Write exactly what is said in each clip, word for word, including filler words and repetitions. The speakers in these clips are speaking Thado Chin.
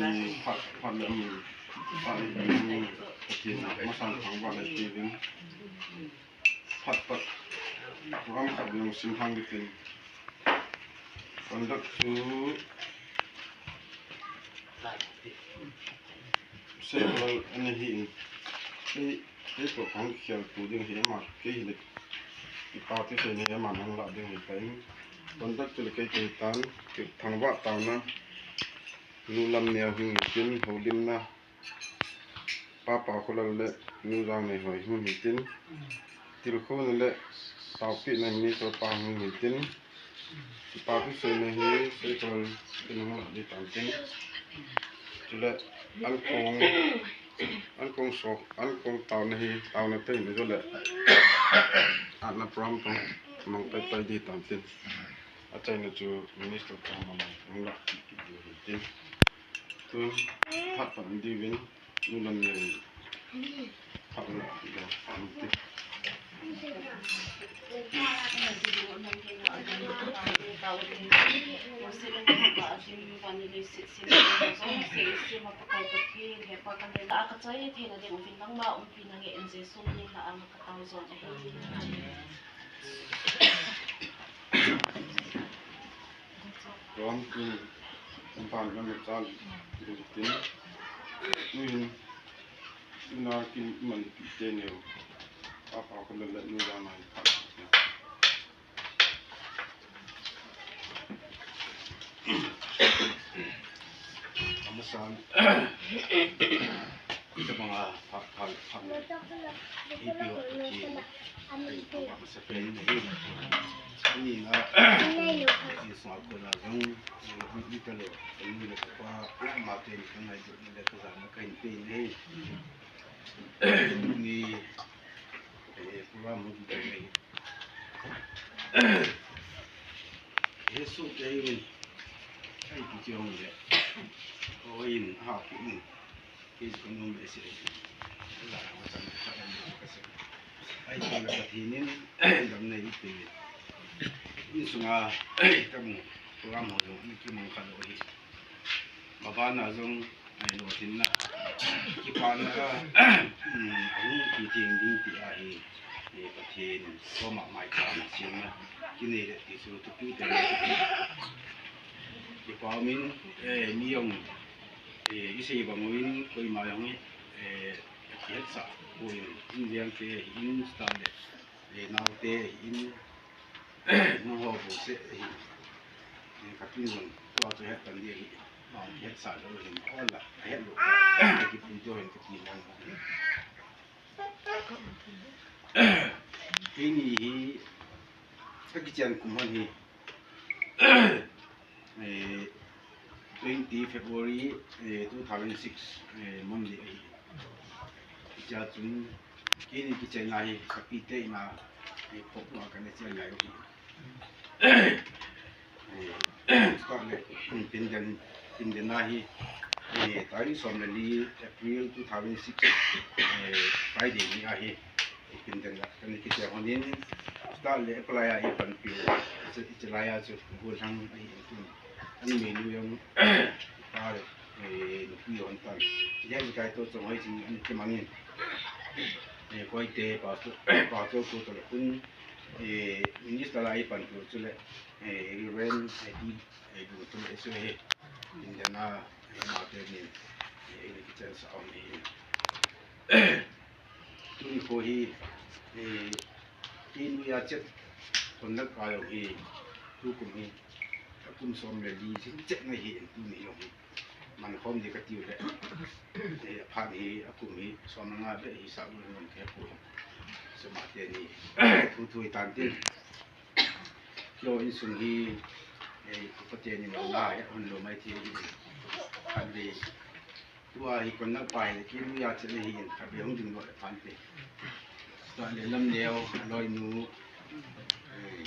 Phat, phat le amun, phat le amun, Pathen in masang thangvah le tivin. Phat, phat, program khat jong simthang kitin. Conduct chu Seikol ana hi in. Ei, ei ko kong khel tu ding hi ama, kei hi le. Ipa ti sei ni ama nang la ding hi pai. Conduct chu le kei kei tan, kei thangvah taona. Nu Lamneo hung hitin, houlimna Papa Kholal le Nu Jangnei hoi hung hitin, Tilkhouna le Saopina Minister pa hung hitin, Ipa ti sei ni hi Seikol in hung la di tan tin. Chule ankong, ankong sok, ankong taona hi, taona te ni chule. Atna program tong mang pai pai di tan tin. Achaina chu Minister pa mang hung la di hitin. Tun, phat pan diuvin, Nu Lamneo, phat pan diuvin. Rom tu umpan na me chal tin. Tuin, tuna kin man pi te neo. Papa Kholal le Nu Jangnei khat. Amasan. Tabanga phat, phat, phat. Ipi ho ki. Ai, phat masa pen ni. Ani na. Ni sa ko na jong. Ni ka le. Ni le pa. Ma te ni ka ngai ni le ka jana ka in pe ni. Ni. Eh, program mo ki ni. He su ke in. Ai ki jong le. O in ha ki in. Kei chu ka nom behseh e. Ka la ka chan ka em ka se. Ai, ka la Pathen in dam nei te. Insunga ka mu program ho jong i kimu kha lou hi. Mabana jong ai lou tin na. Kipana ka, um, hung kitheng ding ti ahi. E, Pathen, koma mai ka na sin na. Kinei le ti chu tu tu te. Kipah min, e, mi jong, e, i sei bang uvin, koima jong, e, kihetsah poi, in veng te, in star le, e, nau te, in, nang ho bouseh, e, e, ka tin jong, tua chu het tan dia hi, ma kihetsah lou hin, ola, het lou, kipui jo hin, ka tin jong. Keini hi, ka kichen kum hon hi, eh, twenty February, eh, two thousand six, eh, Monday ahi. Hichea chun, keini kichen a hi, ka pi te in a, eh, pok na ka na chen lai u hi. Eh, start le, mm, Pinden, Pinden a hi, eh, tarik som le li April two thousand six, eh, Friday ni ahi, eh, Pinden la, ka na kichen hon in, start le apply a i panpiu, i chelai a chu, gollhang ahi in tun, ani menu jong, pa le, eh, nupi hon tan, i jai kai to chong hoi ching ani kimangin, eh, koi te, pastor, pastor ko to le kun, eh, minister la i panpiu chu le, eh, Reverend, eh, di, eh, du tu le chu he. Indiana, eh, ma te ni, eh, ina kichen sa om hi. Tuni ko hi, eh, in uya chet, kon nak ka yo hi, tu kum hi, a kum som le li, chin chet na hi, in tuni yo hi. Man khom di ka tiu le. Eh, phat hi, a kum hi, som nga be hi sa u le ngon ke ko. So ma te ni, tu tu i tan tin. Kio insung hi, eh, Pathen in la, eh, hon lou mai thei hi. Khat le, tua hi kon nak pa hi, kei nuia chen hi, khat le hung ding lou le phan te. Tua le Lamneo, loinu, eh,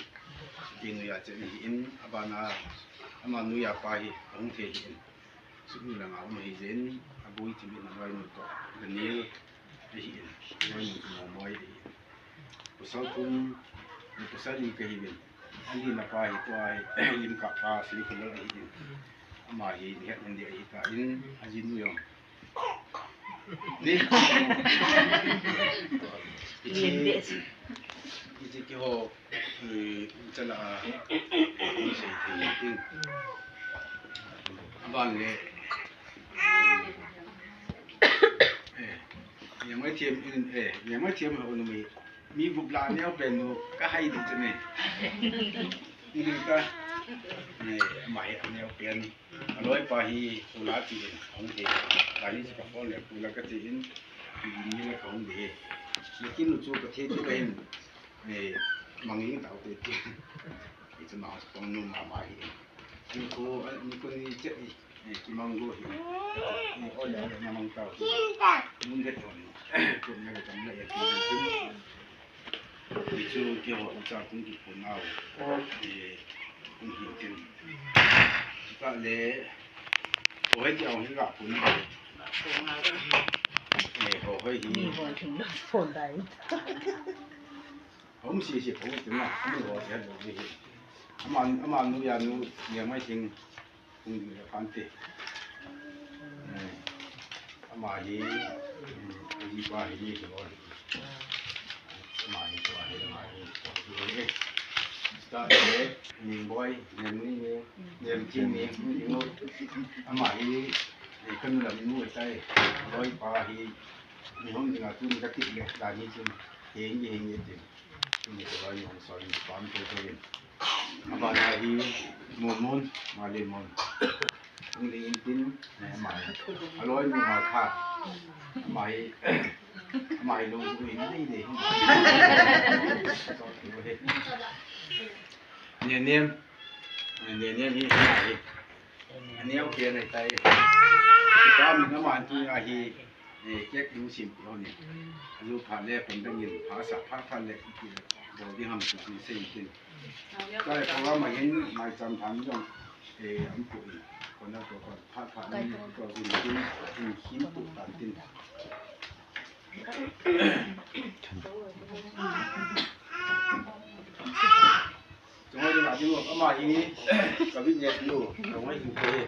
kei nuia chen hi in, abana, ama nuia pa hi, hung thei hi in. Suknu langa um ahi jeh in, aboi thim in, loinu toh, Daniel, ahi in, loinu toh, Momoi, ahi in. Pasal thum, pasal li ka hi in, ali na pa hi tua hi, lim ka pa, sili ka lal ahi in. Ama hi, het hon ding ahi tan, ajinu jong. Ni. Ichi, ichi keiho, eh, chala a, ni sei thei tin. Aban le, eh, Niangmeithem in, eh, Niangmeithem ho nu mi, mi gup lah a neo pen nu, ka hai ding chu ni. Ni ka, eh, ama hi aneo pen. Aloipa hi Kula tin ahung hi. Kani chu ka phone le Kula kati in, ni le kahung ding. Lekin nu chu Pathen thupeh in, eh, mangin tau te ti. Hichu ma pang nu mama hi. Nikho, nikho ni chet hi, eh, kimang go hi. Eh, ole, ole, namang tau hi. Nun get on. Kum na ka tam la ya ki. Hichu keiho ucha kong kiphun nau. Eh, kong hin tin. Ka le, hohoi ti ahung hi ga phun nau. Eh, hohoi hi. Ni hon thing lo phone dai. Hom si si phone tin na. Ni ho ya lo hi. Ama, ama nu ya nu, ya mai thing. Hung ding le phante. Eh, ama hi, eh, ajipa hi ni hi lo hi. Ama hi, ama hi, ama hi. Ta le, Ningboi, Nemni ni, Nemti ni, ni lo. Ama hi, eh, kanu lam nu tai. Loipa hi, ni hom dinga tuni ka kit le, la ni chun, heng ni, heng ni tin. Tuni ka loi ni hom soi ni pam te te. Abana hi Mumun, Malimun. Hung ding in tin, eh, ama hi. Aloi nu ma kha. Ama hi, ama hi lo nu in dei dei. Nenem, Nenem hi, ama hi. Aneo pen ahitai. Ka min ama tu ahi. Eh, kek in sim pi hon ni. Alu pha le pen dang in pha sa pha pha le iti le. Bol ding ham tu in sei tin. Kai program a hin maicham tham jong, eh, am pu in. Kona to kon pha pha ni to in tin, in hin tu tan tin. Chungoi ding a ding lo, ama hi, ka witness nu, chungoi ding te,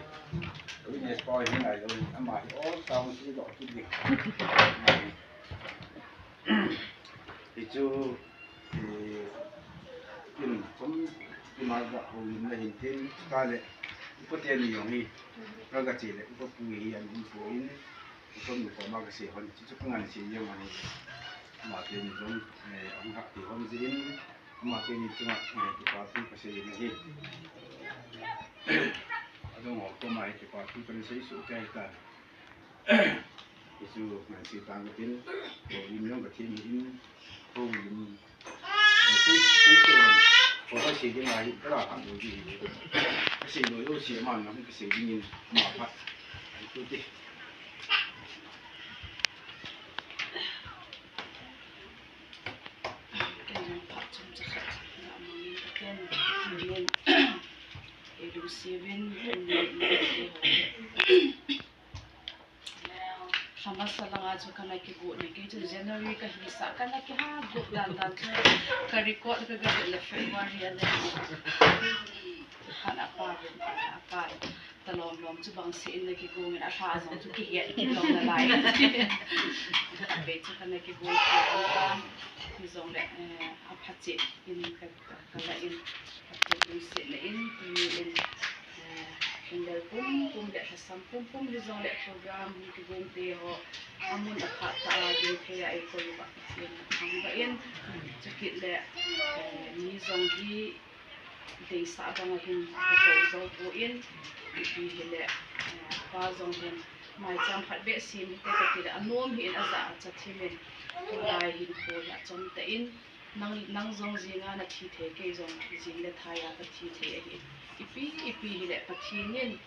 ka witness pa hi ngai lo, ama hi all town si doh kit ding. Hichu, eh, in, kum, in ma ga houlim na hin tin, ka le, upa te ni jong hi, ka ga che le, upa pu hi an um poi, upa nu koma ka sei hon, chuchu ka ngan sei jeng hon hi. Ama te ni jong, eh, ahung hah thei hon jeh in, Ama te ni chunga, eh, kipa thu ka sei in ahi. Adang ho koma hi kipa thu ka sei suh kei tan. Hichu ngan sei tang ka tin, houlim jong ka them hi in, houlim, eh, sei, sei, sei, ho ka sei ding ahi, ka la kha lo ding hi. Ka sei lo jouse ama na hung ka sei ding in, ama phat. Ai tu te. Kei jong phat chomcha khat na mangin ka ken, mangin, kei lungset in, kha masa langa chu kana kigot na, kei chu January ka hisah, kana kiha got dan dan chu ka record ka ga le February a le. Khan apa, apa. Talom lom chu bang se in na kigong in, alha jong chu kihet lom nalai. Ape chu kana kigong kit in, hijongle, eh, apha cheh in ka, ka, ka la in, ka tu in se na in, tuni in, eh, candle pum pum le lhasam pum pum hijongle program kigong te ho, amun aphat tah a ding thei a eikoi uva Pathen thangvah in, chukit le, eh, mi jong hi, deisah banga hin ka kou jou poi, ipi hile, eh, pa jong hin, maicham khat beh sem hite kati le, anom hih in ajah a cha thim in, tulai hin kho hi achom tah in, nang, nang jong jinga na thi thei, kei jong jing le thai a ka thi thei ahi. Ipi, ipi hile Pathen in,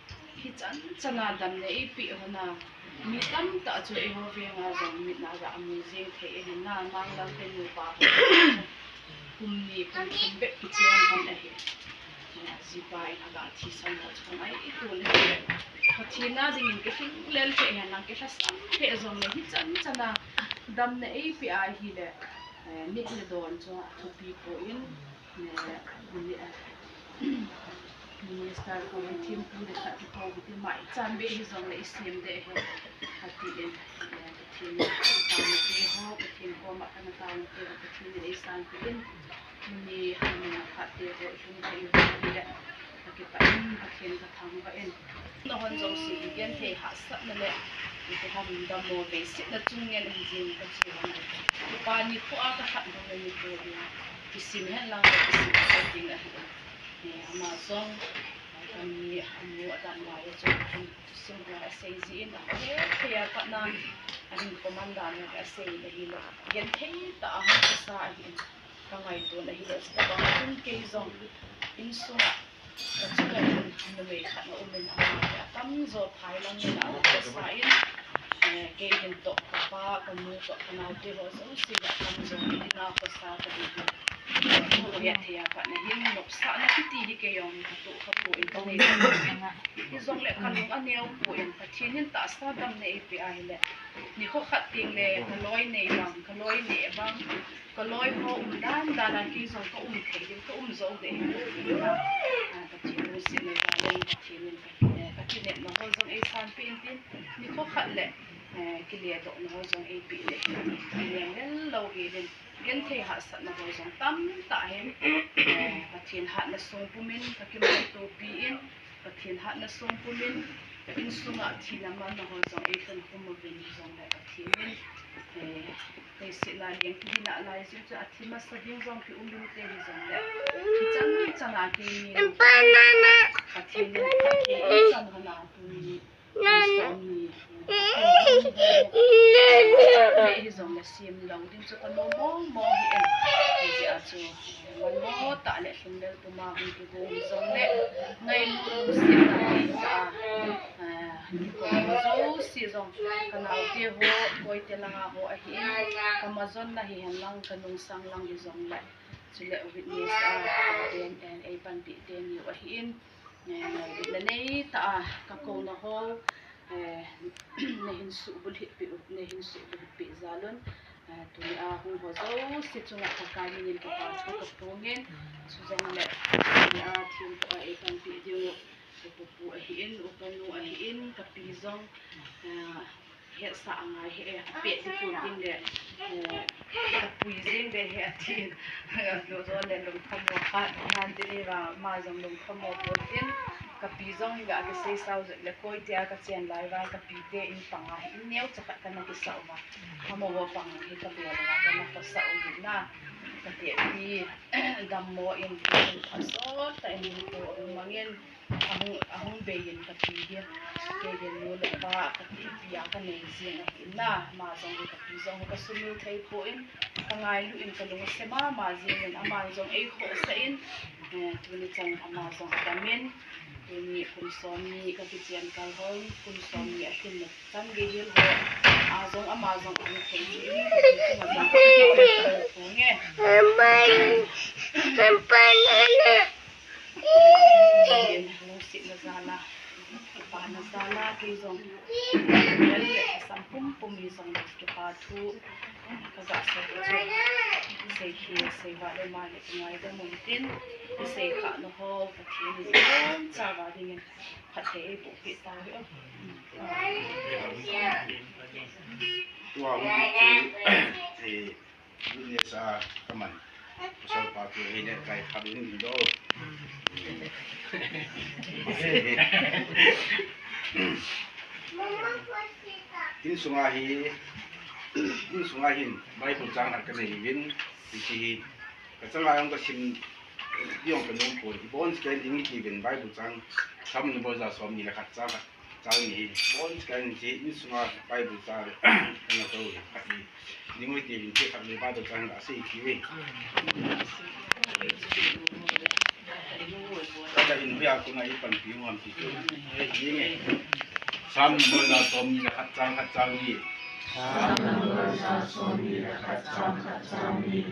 hichan chana damna eipeh hon a, mi tamtah chu eiho venga jong mit na ga amu jing thei ahi na, nang dang te nupa ho. Kum ni, kum thum bep kicheng hon ahi. Jipa in aga thisan ho chu ngai i tun ahi. Pathen a dingin kilhing lel thei hen lang kilhasam thei jong le hichan chana damna eipeh ahile, eh, mit le don chu athupi poi, eh, ni, eh, Minister koma thempu le khat kikou hiti mai chan be hijongle i sem ding ahi. Kati in, eh, Pathen taona te ho, Pathen koma kana taona te ho, Pathen in eisanpeh in. Tuni, tuni a khat te ho, i lhung thei u le, ka kipah in, Pathen ka thangvah in. Nahon jouse hi genthei hahsatna le, i kiham dammo veisetna chung ngen ahi jing ka chi hon. Kipa nikho a ka khat hon le nikho hi, kisim hen lang ka kisim thei ding ahi. Eh, ama jong, kani amu adam lai a jong, thusim ho asei jin, ahe thei a pat na, ahin comment dan ho asei in ahile, genthei tah a hung kisa ahin, ka ngaito in ahile, chutobang chun kei jong, insunga, ka chunga chun, numei khat ana um in, ama hi atamjo phai lang in, a um kasa in, eh, kei hin toh, ka pa, ka nu toh, ka naote ho jouse, atamjo, in a kasa ka ding. Hung het thei a pat na hin nopsahna kiti hi kei jong ka toh kha poi, ka nei poi. Hijongle ka lung aneo poi, Pathen in tahsa damna eipeh ahile. Nikho khat teng le ka loi nei bang, ka loi neh bang, ka loi ho um dan dan a kei jong ka um thei ding, ka um jou ding ahi. Ah, Pathen lungsetna jal in Pathen in ka, eh, ka kinepna ho jong eisanpeh in tin, nikho khat le, eh, kiledohna ho jong eipeh le, kinem lel lou hel in. Genthei hahsatna ho jong tamtah ahin, eh, Pathen hatna song pumin, ka kimaitopi in, Pathen hatna song pumin, ka insunga thina manna ho jong eilhun khum uvin hijongle Pathen in, eh, leiset a leng kihina lai jeh chun athi masa ding jong kium inte hijongle, hichan chan a keini Pathen in Pathen in chan hon a tuni Hijongle sem lou ding chu ka nom mong mong hi em. Hijeh a chu, manmo tah le lhinglel puma hung kigong hijongle, ngailut lungsetna nei tah a, ah, kigong jouse jong, ka naote ho, koite langa ho ahin, ka majonna hihen lang, ka nungsang lang hijongle, chule witness a, ah, den, eh, eipanpi teni u ahin, eh, ngailutna nei tah a, ka kouna ho, eh, nahin suhbulhit peh u, nahin suhbulhit peh jal un, eh, tuni a hung ho jouse chunga Pakai minin kipa thu ka phong in, chujongle, tuni a thempu a eipanpi ding u, upa pu ahin, upa nu ahin, ka pi jong, eh, hetsah angai hih e, apeh ding pon ding le, eh, ka pui jeng ding ahi atin. Lungkham mo khat, nan tin iva, ama jong lungkham mo pon tin, ka pi jong hi ga kisei sao jeh le koi tia ka chen lai va, ka pi te in panga hi in neocha khat kana kisah uva. Amaho panga hi ka bol uva, kana khosa u hi na. Ka te pi dammo in, asot tah in hin ko mangin. Ahung, ahung bei in ka pi hi, kei hin nu le pa ka ti pi a ka nei jing ahi na, ama jong hi ka pi jong hi ka sumil thei poi, ka ngailu in ka lungset mama jing in, ama jong eikhohsah in, eh, tuni chan ama jong adam in, tuni kum som ni ka kichen kal hon, kum som ni alhin na chan gei hil ho, a jong ama jong ahung thei jing in, ka pi jong ama jong ka pi jong ka pi jong nge. Lungsetna jal a, kipana jal a, kei jong, lungset le lhasam pumpum hi jong le kipa thu, ka gasei chu, sei hi, sei vale ma le kingaidam un tin, i sei khah na ho, Pathen in ibonchauva dingin, phatthei eiboh peh tau hih o. Tua hung chu, eh, Business a kaman. Pasal pa tu hi le kai khat in do. Insunga hi, insunga hin, Bible chang khat ka nei uvin, hiche hi, ka changa jong ka sim, jong ka nom pon, ibon scan ding hi uvin, Bible chang, Sam number ja som ni le khat chang khat. Chang ni hi, bon chang ni hi, insunga Bible chang, kana to hi, khat ni. Ni ngoi ti vin ti khat ni Bible chang la sei ti ve. Kata in huya kuna ipanpi u ham ti tu. He, ye nge. Sam number ja som ni le khat chang khat chang ni. Sam number ja som ni le khat chang khat chang ni.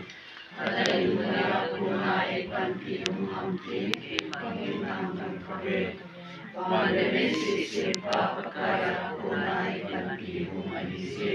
Kata in huya kuna ipanpi u ham ti, ipanpi u ham ti ve. Vale leiset sempa Pakai a kona ipanpi u ahi je.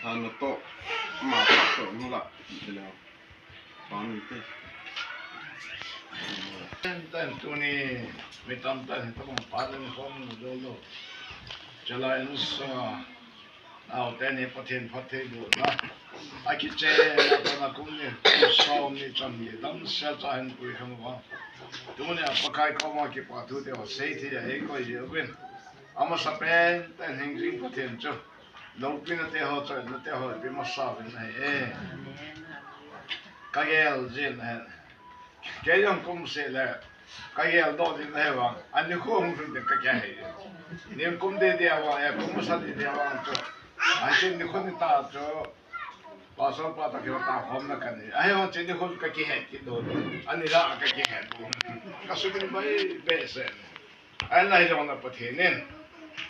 Hana to, ma pa to nu la, ti le. Pa nu te. Ten ten tuni, mi tam ten, to pa ten hom nu lo lo. Chalai nu sa. Naote ni Pathen phattheibohna a kichen a kona kum ni som ni channi damsel cha hin pui kham uva. Tunia Pakai koma kipa thu te ho sei thei a eikoi jeh uvin. Amasapen ten hingjing Pathen chu loupina te ho, choina te ho ipi masa uvin ahi e. Ka gel jin ahi. Kei jong kum seh le, ka geldoh ding ahi vang, ani kho hung lhun ding ka kihe. Nikum deh deh vang, eh, kum masa deh deh vang chu. Ahin chu nikho nitah chu, pastor pa toh kipa tah khomna kanei. Ahi vang chu nikho ka kihe kit lou. Ani la ka kihe lou. Ka sumil bai behseh. Ahinla hijongle Pathen in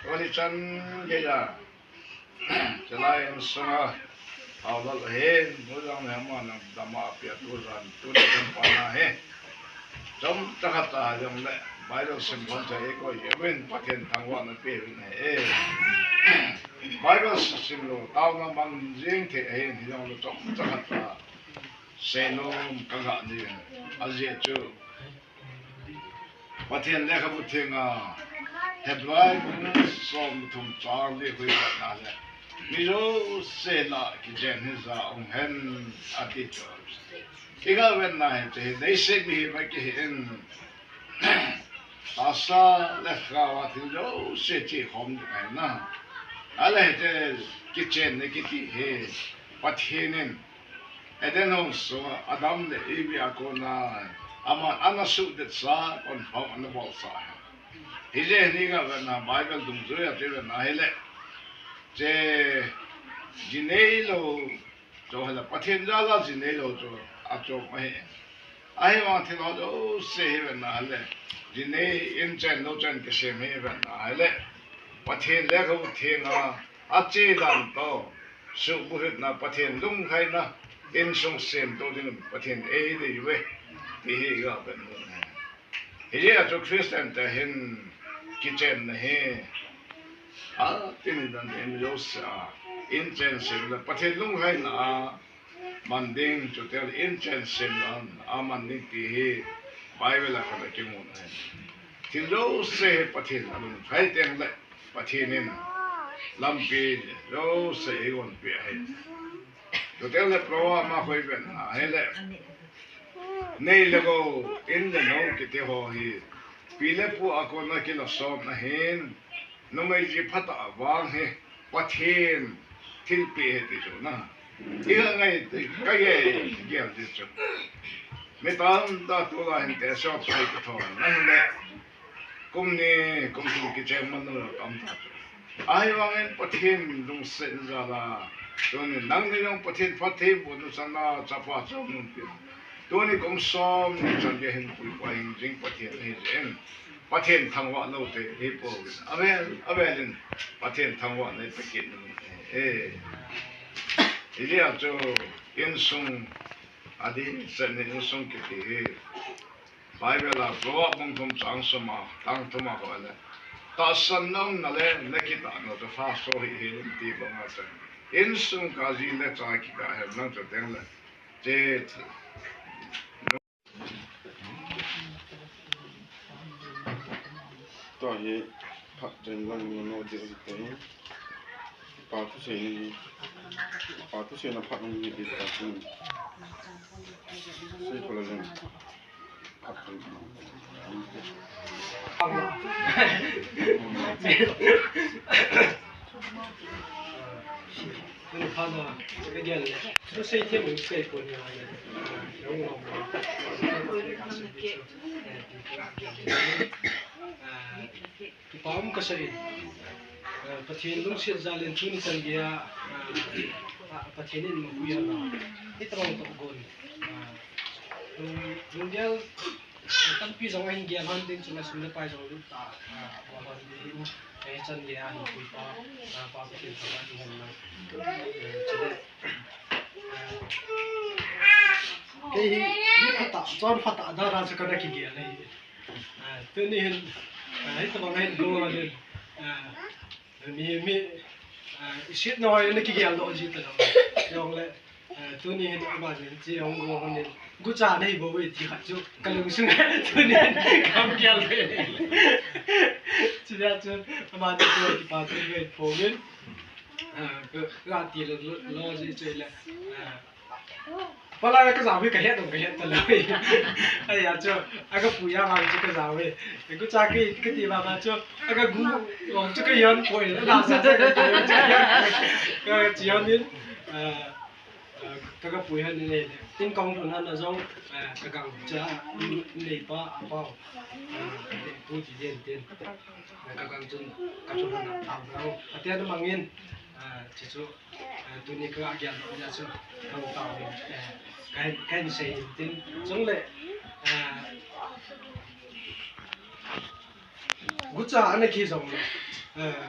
tuni chan geiya chalai insunga haolal ahin, nu jong le ama nang dama apia tu jan, tuni kan pana hi. Chomcha khat a hijongle Bible sim lhon cha eikoi jeh uvin Pathen thangvahna pe uvin ahi. Bible sim lou taona mang jing thei ahin, hijongle chomcha khat a seinom kaga nei. Ajeh chu Pathen lekhabu thenga Hebrai bung somthum chang li hui patna le, mi jouse lah a kichen hi ja um hen, ati chu. Iga vetna hi chu hi, leiset mi hi va kihi in, tahsa le gou a thil jouse chekhom ding ahi na. Ahile hiche kichenna kiti hi Pathen in Eden hon sunga Adam le Eve a kona aman ana suhdetsa, confirm ana bolsa ahi. Hijeh hin iga vetna Bible dungjuia chu ivetna hile, che ji neilou chu hile, Pathen jal a ji neilou chu achom ahi. Ahivang thil ho jouse hi ivetna hile, ji nei, inchen louchen kisem hi ivetna hile, Pathen lekhabu thenga ache dan toh, suhbulhitna, Pathen lunglhaina, insung semdoh ding Pathen eidei uve, ti hi iga vet nom e. Hijeh a chu Christian te hin kichenna hi, a, tuni dan in jouse a, inchen sem le Pathen lunglhaina a man ding, chuteng le inchen sem dan a man ding ti hi Bible a khat a kimun ahi. Thil jouse hi Pathen alunglhai teng le Pathen in lampi jouse eigonpeh ahi. Chuteng le Proverbs a koi vetna hile, nei le gou, in le nou kiti ho hi pi le pu a kona kilason ahin, numei ji phatah vang hi Pathen thilpeh ahi ti chu na. Iga ngai, ka gel, gel ti chu. Mi tamtah tulai hin te sop sai ka thon. Nang le kum ni, kum thum kichen man nu tamtah chu. Ahivangin Pathen lungset jal a, tuni nangni jong Pathen phattheibohna chan a chapa chom nung tin. Tuni kum som ni chan gei hin puipa hingjing Pathen ahi jeh in, Pathen thangvah lou te hi pouvin. Avel, avel in Pathen thangvahna ipe kit nung e. Hijeh a chu insung, adih chan in insung kiti hi Bible a Proverbs bung thum chang som a, chang thum a koi le, tahsan na umna le na kitahna chu phaso hih in ti banga chu, insung a ji le cha kikah hen lang chuteng le, che, tua hi phat chen lang ni no ding te. Pa thusei ni, pa thusei na phat nung ni ti pa thu. Sei ko la jong. Kipa um kasei. Pathen lungset jal in tuni chan geiya, ah, ah, Pathen in mapui a, hitobang toh gon. Ah, lung, lunggel, ah, tampi jong ahin gel hon tin, chule sum le pai jong lut tah, ah, bol hon tin, eh, chan geiya hin puipa, ah, Pa Pathen thangvah in um hen lang. Eh, chule, ah, kei hi, mi phatah, chon phatah dan a chu kana kigel ahi. Ah, tuni hin, ah, hitobang ahin bol hon in, ah, Mi, mi, ah, iset nau a na kigel doh ji talou. Jongle, ah, tuni hin ama jin chi hung go hon in. Gucha nei bou ve ti khat chu. Ka lungsunga tuni hin kam gel ve. Chujeh chun, ama ni chu kipa thu ve phong in. Ah, ka, ka ti lo, lo, lo ji chu le. Ah, Palai ka jao hi ka het dong ka het talou. Ahi a chu, aga pui a vang chu ka jao hi. Gucha kei, kati vang a chu, aga gu, ong chu ka hon poi, ana sa sa ka hon chu. Ka chi hon in, ah, ah, ka, ka pui hon in, in kong thon hon a jong, ah, ka gang cha, neipa, apao, ah, pu ti den den. Ka gang chun, ka thon hon a, tao na, atia na mangin, ah, chi chu, Eh, tuni ka gel doh jeh chu, ka tao in, eh, ka, ka hin sei in tin, chule, eh, gucha ana ki jong le, eh,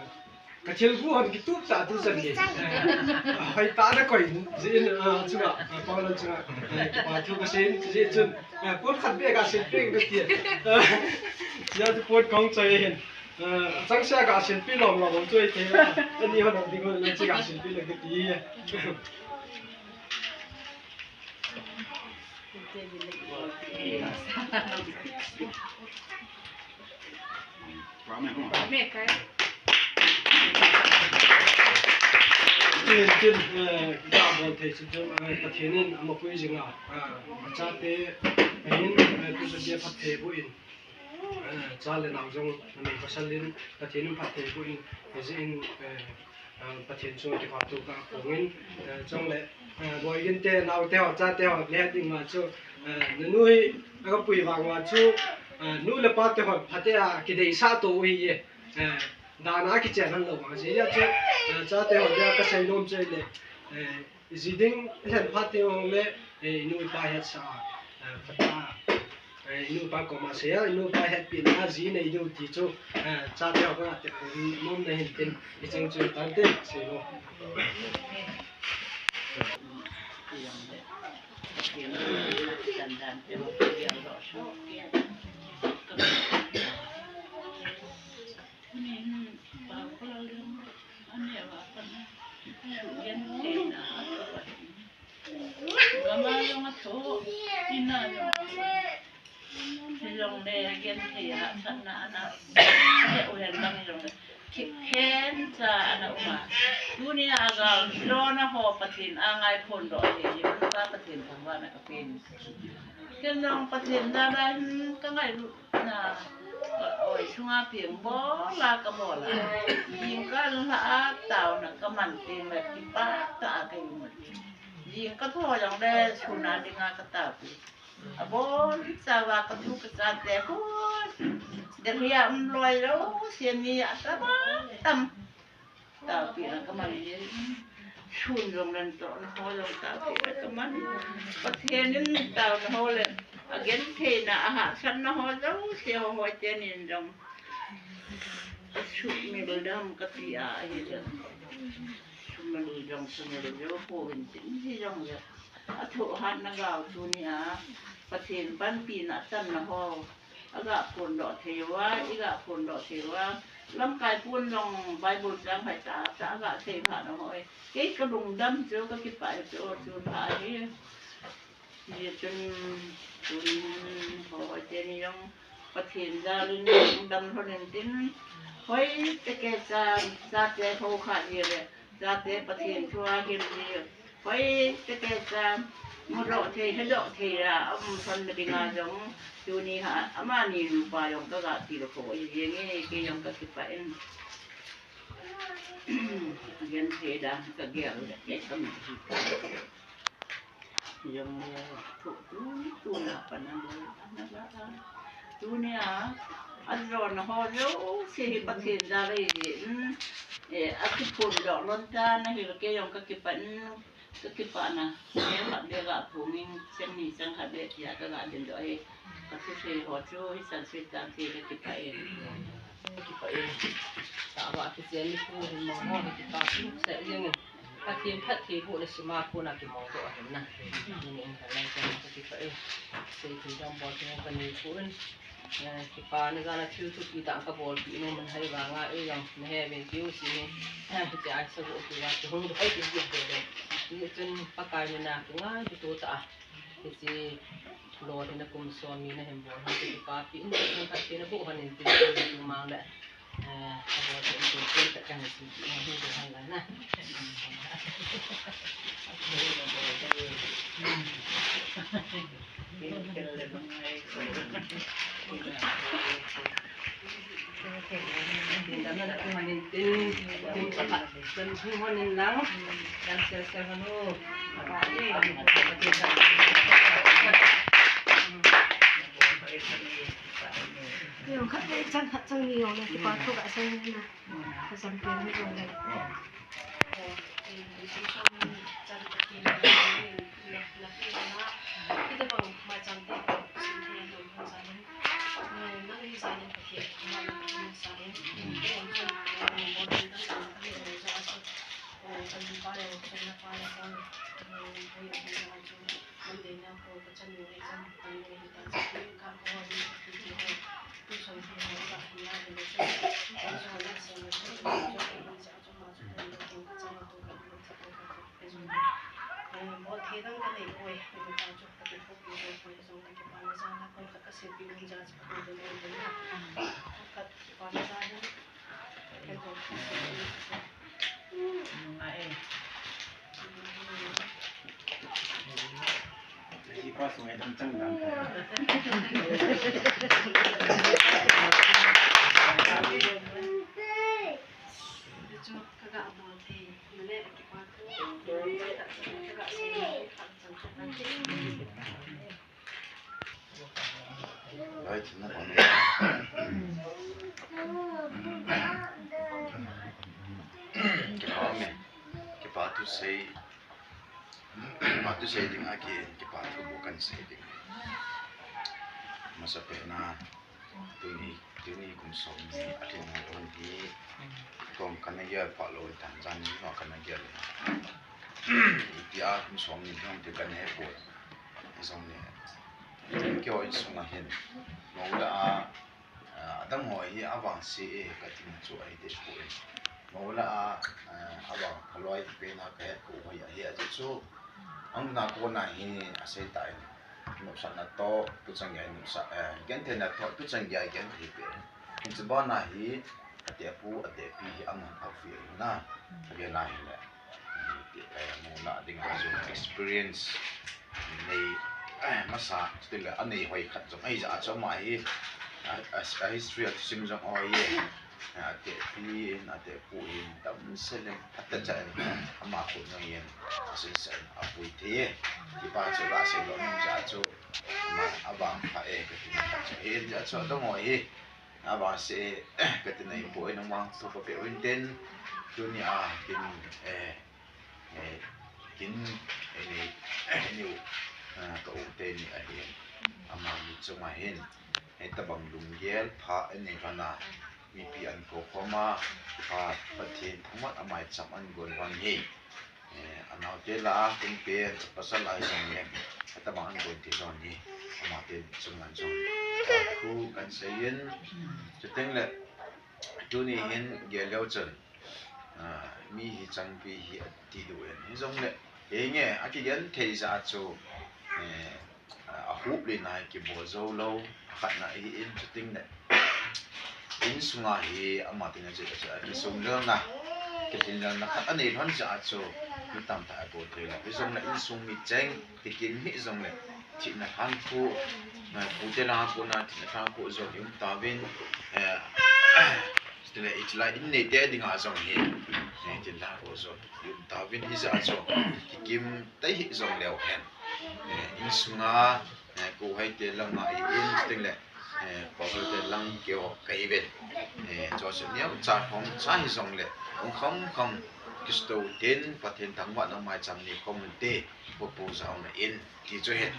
ka thil gu hon kitup tah tu chan gei, eh, hoi tah na koi jin, eh, chunga, eh, Paul chunga, eh, pa thu ka sei in, jeh chun, eh, pon khat beh ka sei peh ka ti, eh, jeh chu pon kong choi hin. Eh, chang sia ka silpi lom lom chu te. Ani hon ding hon le chi ka silpi le kati. Tin, tin, eh, ka bol thei chu, eh, Pathen in amapui jing a, eh, achate, ahin, eh, tu sa dia phatthei boh in. Eh, cha le nao jong, numei pasal in, Pathen in phatthei boh in, hijeh in, eh, eh, Pathen chunga kipathu ka phong in, eh, chule, eh, Boigin te, nao te ho, cha te ho, le ding ma chu, eh, nanu hi, aga pui vang ma chu, eh, nu le pa te ho, phatea kideisah to u hi e, eh, dan a kichen hon lou vang, hijeh a chu, eh, cha te ho, dia ka sei nom chu le, eh, Ji ding, lhen phat teng le, eh, inu ipa hetsah a, eh, phatah a, eh, inu ipa koma sei a, inu ipa hetpina a, ji nei diu ti chu, eh, chate ho ka te pon nom na hin tin, i chang chu tan te, sei lo. Gama jong athoh, ina jong athoh. Hilong le genthei a, hahsatna ana, he u hen bang hilong le. Kiphen cha ana um a. Tunia gal lona ho Pathen a ngai phondoh thei, Jehovah Pathen thangvahna kapen. Ken jong Pathen jal a hin ka ngailut na, oi, sunga peng bol a ka bol a. Jingkah lha a taona ka man teng le kipah tah a ka um. Jingkah tho jong le sun a dinga ka taopi. Abon chauva ka thu ka cha te khu. Delhi a um loi lou, seni a tam tam. Taopina ka man e. Sun jong len tohna ho jong taopina ka man. Pathen in taona ho le, agentheina, ahahsatna ho jouse ho, hoi tenin jong. Sumil dam kati a, ahi jong. Sumil jong, sumil jong, pouvin tin, hi jong jong. Athohhatna gao tunia, Pathen panpina channa ho. Aga phondoh thei uva, iga phondoh thei uva. Lamkai pun jong Bible chang hoitah tah aga seiphat nahoi. Kei ka lungdam chu, ka kipah chu, chu pha hi. Hijeh chun, tun ho teni jong Pathen jalin lungdam lhon intin. Hoitah kei cha, chate ho kha jile. Chate Pathen thua hil ji. Hoitah kei cha, mudoh thei, hedoh thei a, um lhonna dinga jong, tuni a, amani nupa jong kaga tilkhou jenge, kei jong kakipah in. Genthei dan kagel le, kei kam. Jong le, thu, tu, tuna pan a, ana ga a. Tunia, Ajona ho jouse hi Pathen jal ahi jeh in, eh, akiphondoh lhon tan ahi, kei jong kakipah in, kakipahna, eh, khat beh kaphong in, chang ni chang khat beh tia kaga dingdoh ahi. Kathusei ho chu hicheng seh tan ti kakipah e. Kakipah e. Tahbeh kichen ni pu hin mong ho kakipah seh jeng in. Pathen phattheibohna sima kona kimangdoh ahin na. Tuni in kanei chan kakipah e. Seithei dang bol thei kanei pon. Eh, kipana jal a thil thupi tah kabolpeh nom in, ahivanga eijong nahe ve keu seh in. Eh, hiche a sagoh keu a kihung doh hoi kit ding ve. Hijeh chun Pakai mina kingailut tah a. Hiche lolhinna kum som ni nahin bol hon kakipah peh in, phatthei naboh hon in tin, tin, tin mang le. Khat le chan khat chang ni jong le kipa thu kasei ni na. Ka champion ni jong le. Kipa thu sei, kipa thu sei ding a ki, kipa thu bu kan sei ding. Masapen a, tuni, tuni kum som ni a lhin hon hi, kong kana gel pha lou tan jan ni no kana gel. Ipi a kum som ni hon ti kana he poi. Jong ni. Keiho insung a hin. Mola a, Ah, adang ho hi avangse e, kati chu ahi deh poi. Mola a, ah, avang phaloi pen a kahet kho hoi ahi, ajeh chu, angna kona hi asei tan, nopsahna toh, tuchan gei nopsah, eh, gentheina toh, tuchan gei genthei pen. Hiche bana hi, atepu, atepi hi aman avi ahi na, avel a hile. Ti, eh, muna ding a jong experience nei, eh, masa, chutile anei hoi khat jong ahi jeh a chu ama hi, a, a, a history a thusim jong ahi e. Eh, atepi in, atepu in, damsel in, phatechan, ama khut jong in, asinsen, apui thei e. Kipa chu la sei lou nom jeh a chu, ama, avangpha e, kati na khat chu. Hi, jeh a chu, adang ho hi, Avangse, kati nai poi, nangma thu papeh uvin tin, tuni a, kin, eh, eh, kin, eh, ni, eh, ni u, ah, ka u teni ahin, amani chunga hin, eh, tabang lunggel pha, eh, ni lhona, mipi ahin kou khoma, pha, Pathen thangvah a maicham ahin gon lhon hi. Eh, anaote lah a, kin pen, pasal a jong le, atabang ahin gon thei lhon hi, amate chunga jong, thu kan sei in, chuteng le, tuni hin gel leu chun, ah, mi hi changpi hi ati diu in, hijong le, henge, akigenthei jeh a chu, eh, a, ahup le nai kibol jou lou, akhatna ahin, chuteng le insunga hi ama tina chu, chu, kisung lelna, kilhin lelna khat anei lhon jeh a chu, mi tamtah abol thei lou. Hijong le insung mi cheng, kikim hijong le, thina lhan khu, eh, pute lang khu na, thina lhan khu jong i um tauvin, eh, chuteng le, i chilai in neite dinga jong hi, eh, thina lhan khu jong i um tauvin hijeh a chu, kikim tei hijong leu hen. Eh, insunga, eh, kouhai te langa i in, chuteng le, Eh, pastor te lang keo ka iven. Eh, Joseph niam cha khom cha hi jong le, ung kham kham Kristo tin Pathen thangvahna maicham ni khom te, ko pu jong na in, ti chu he.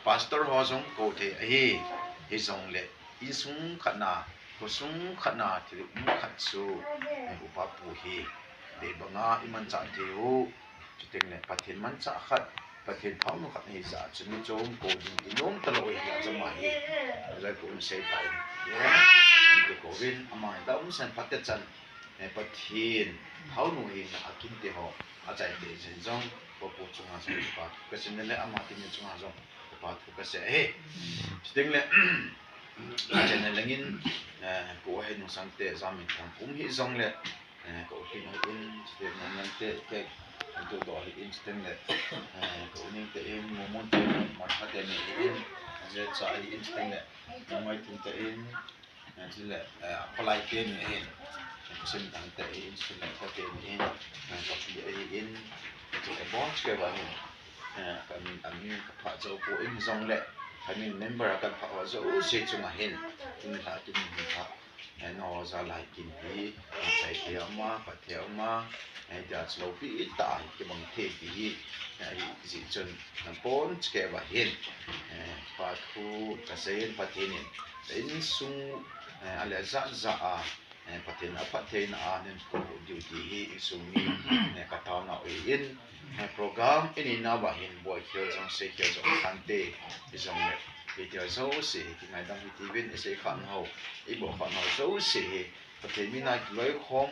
Pastor ho jong ko thei ahi, hi jong le, insung khat na, khosung khat na, thil um khat chu, eh, upa pu hi, te banga i manchah thei u, Chuteng le Pathen manchah khat, Pathen phaonu khat hi ja chu mi chom ko ding ti nom talou hi a jama hi. Jai ko um sei pa in. Ye. Ko vin ama da um san phat te chan. Eh, Pathen phaonu hi na akin te ho. A chai te jen jong ko ko chunga jong pa. Ka sin le ama tin chunga jong pa thu ka se he. Chuteng le. Chen le ngin, eh, ko he nung sang te jam in thang um hi jong le. Eh, ka u King ahin, chuteng le Nante, ke, Antu to ahin, chuteng le, eh, ka u Ning te in, Momon te in, Martha te ni in, Jecha ahin, chuteng le, Nongoi Tin te in, eh, chuteng le, eh, Palai te ni in, Sim Tang te in, chuteng le, ka te ni in, eh, ka pi ahin, chuteng le, bon, chuteng le, eh, ka min, a min ka pha chau po in jong le, ka min member a kan pha ho jouse chunga hin, in ha, kin hin ha. Eh, nangho jalai kin hi, chai thei uma, phat thei uma, eh, tia chu loupi tah a hi kibang thei ti hi, eh, hi jeh chun, nang pon chike va hin, eh, pa thu ka sei in Pathen in, insung, eh, a le jat jat a, eh, Pathen a phattheina a nen ko diu ti hi insung mi, eh, ka taona u in, eh, program i nei nauva hin boi khel jong sei khel jong kan te, i jong le, i tia jouse hi kingaidam hi ti vin, i sei kha nau, i bol kha nau jouse hi, Pathen mina kiloikhom,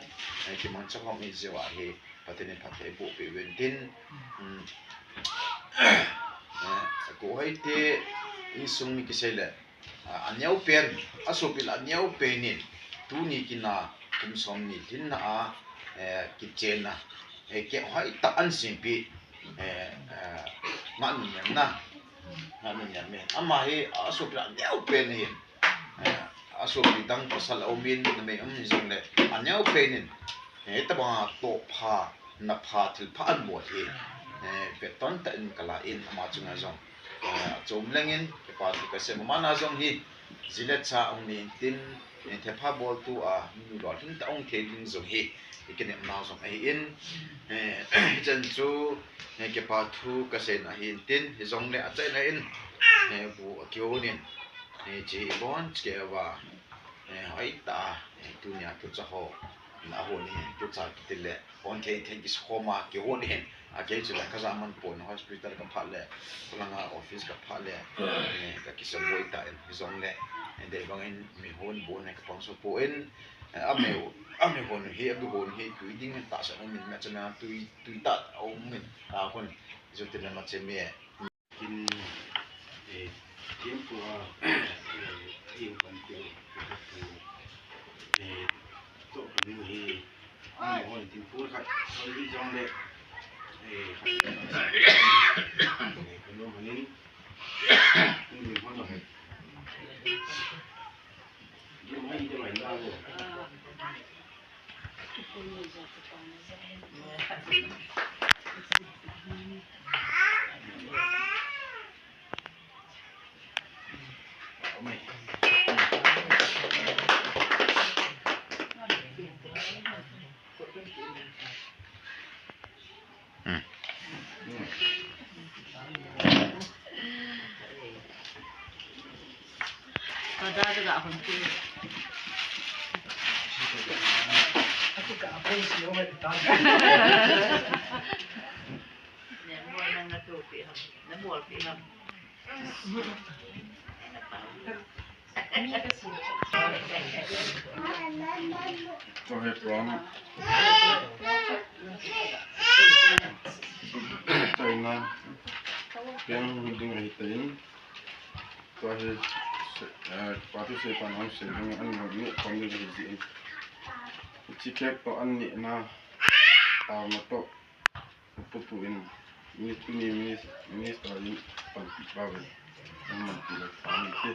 eh, kimangcha khom i jeh a hi, Pathen in phatthei boh peh uvin tin, um, eh, ko hai te, insung mi kisei le, a, a neo pen, a sopi le a neo pen in, tuni kin a, kum som ni lhin na a, eh, kichenna, eh, keu hai tah an simpi, eh, eh, ngah nunnem na, ngah nunnem in. Ama hi, a sopi le a neo pen in, eh, a sopi dang pasal a um in, numei um in jong le, a neo pen in, eh, tabang a toh pha, na pha, thil pha an bol hi, eh, vet ton tah in ka la in, ama chunga jong. Eh, a chom leng in, kipa thu ka sei, mama na jong hi, ji le cha ong ni tin, eh, thepha bol tu a, mi lolhing tah ong thei ding jong hi, i kinem nau jong ahi in, eh, chan chu, eh, kipa thu ka sei na hi in tin, hi jong le a chai na in, eh, bu a kihon in, eh, chi bon chike va, eh, hoi ta, eh, tunia tu cha ho, na ho ni, tu cha ki ti le, hon thei thei kis khoma, kihon hin, A kei chu le ka ja man pon hospital ka phat le, langa office ka phat le, eh, ka kisaboi ta in, hi jong le, eh, dei bang in mi hon bon ne ka pang so po in, eh, a meu, a meu hon hi, a bu hon hi, tui ding in ta sa um in, ma chana tui, tui ta um in, a hon, jo te le ma che me. Kin, eh, tiempo a, eh, in pan tu, eh, to kan hi, Ai, hon tin pu khat, hon tin jong le. Eh, khat, eh, kano manin. Hon tin hon lo. Di mai, di mai na lo. Ko he pram. China. Piang ding ahi tain. Ko he, eh, pa tu se pa nang se ding an nang ni pam ding ahi tain. Chi kek to an ni na. Tao na to. Putu in, mi-, tuni minis-, minister in panpi pave, in manpi le pami te.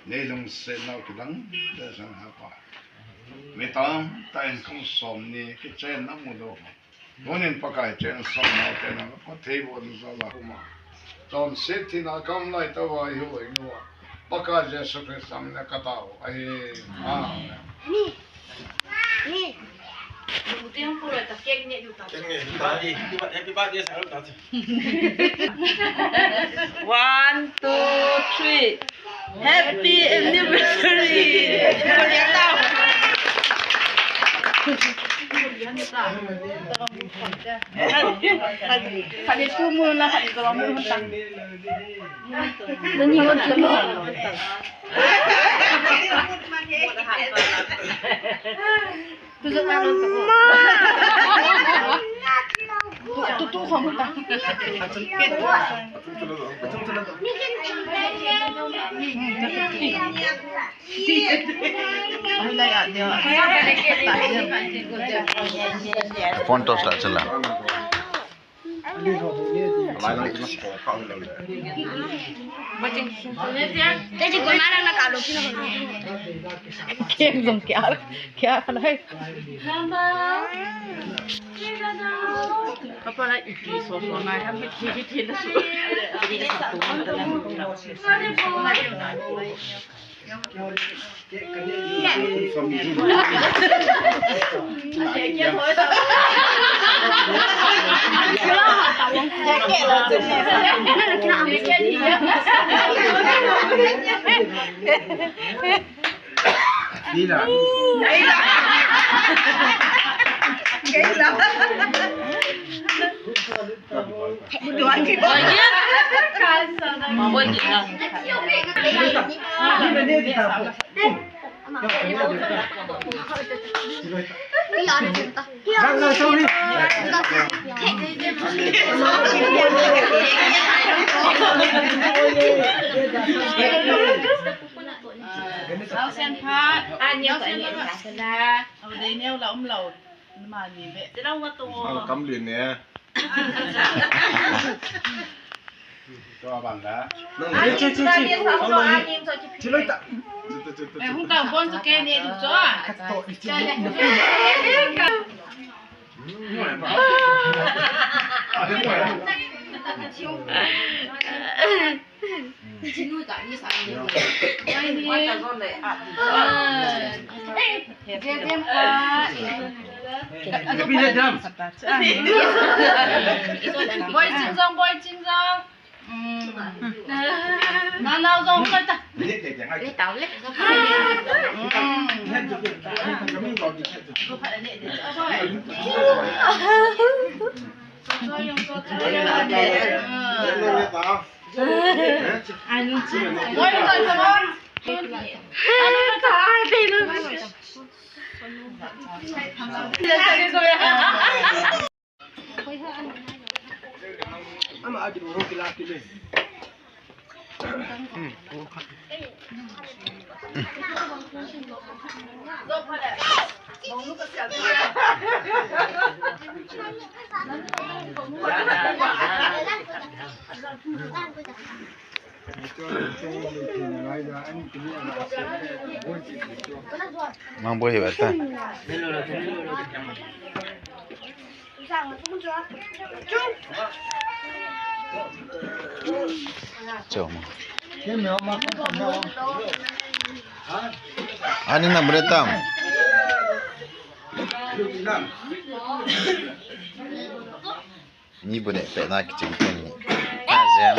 Nei lungsetnau kidang, te san ha pa. Mi tamtah in kum som ni kichenna mu lou. Tunin Pakai chen somnau te na, ko thei bo ni sa la kuma. Chonset thina kam lai tava i hu i nua. Pakai Jesu Christa min a katao ahi. Amen. Ni. Ni. Happy birthday. One, two, three. Happy anniversary. Phone to start sila. Keng jong kia, kia kan hai. Papa la iti so so ngai ham ki ki ki na su. Nausen phat. Nausen phat. Au dei neo la um lo. Mani be. Ti lo nga to. Kam lin ne. Cho ban la. Chi, chi, chi, chi. Chi lo ta. Eh, hung ta bon chu ke ne du cho. Ka to i chi. Boy Chingjong, Boy Chingjong. Nanao jong koi ta. Mang boi hi bata. Choma. Ani na bretam. Ni bu ne pe na kiching tun ni. Ajem.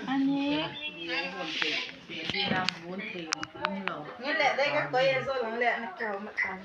Ani. Ngele dai ka koi e zo lang le na kau ma kan.